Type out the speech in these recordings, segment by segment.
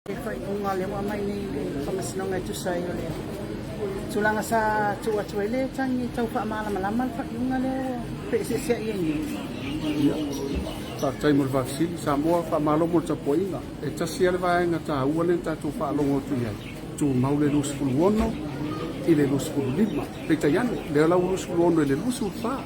Le faaiuga lea ua aumai nei i le Faamasinoga e tusa ai o le tulaga sa tuu atu ai le tagi e tau faamalamalama le faaiuga lea ua feeseeseai ai nei. Ia, faafetai mo le faafesili. Samoa, faamalo mo le tapuaiga. E tasi lava le vaega taua lea na tatou faalogo atu i ai, tumau le 26 i le 25. Peitai ane, o lea la ua 26 i le 24.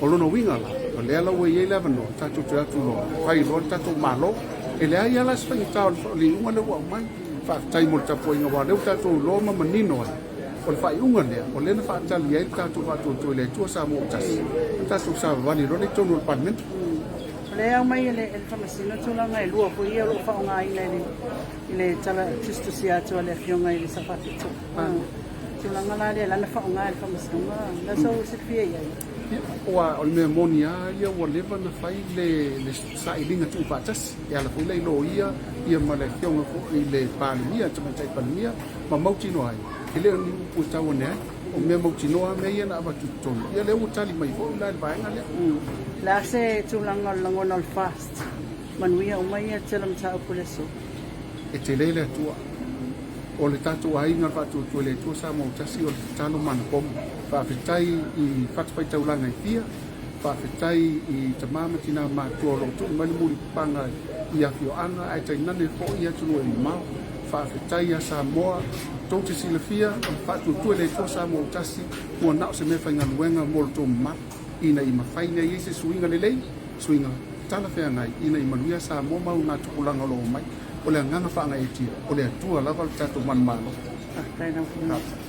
O lona uiga la, o lea la ua i ai le avanoa tatou te o atu loa, fai loa le tatou Malo. E leai lava la se faigata o le iuga lea ua aumai. Faafetai mo le tapuaiga aua o lea ua tatou iloa ma manino ai, o le faaiuga lea, o lea na faatali ai le tatou faatuatua i le Atua Samoa ua tasi, ona tatou savavali loa lea i totonu o le Palemene. O lea e aumai e le Faamasino tulaga e lua foi ia o lo o faaaogaina i le tala tusitusia atu a le Afioga i le Sao Faapito. Tulaga la lea la na faaaoga e le Faamasinoga, o le a sou silafia i ai? Ia, aua o le mea moni lava ia ua leva ona fai le, le sailiga tuufaatasi e ala foi la i loia ia ma le afioga foi i le Palemia, le Tamaitai Palemia, ma mautinoa ai, e le o ni upu e tau ane ai, o mea mautinoa lava mea ia na avatu i totonu. Ia lea ua tali mai foi la i le vaega lea. O le a se tulaga o le lagona o le FAST? Manuia uma ia tele mataupu i le aso. E tele le Atua. O le tatou aiga o le Faatuatua i le Atua Samoa ua tasi o le tatalo ma ana pomu. Faafetai i fatafaitaulaga e fia, faafetai i tama ma tina matutua o lo o tuu mai le mulipapaga i afioaga ae tainane foi i atunuu e mamao. Faafetai ia Samoa, tou te silafia o le Faatuatua i le Atua Samoa ua tasi ua na o se meafaigaluega mo le tou mamalu ina ia mafai ona i ai se suiga lelei, suiga talafeagai ina ia manuia Samoa ma ona tupulaga o lo o omai. O le agaga faagaeetia, o le Atua lava lo tatou manumalo. Faafetai lau Afioga.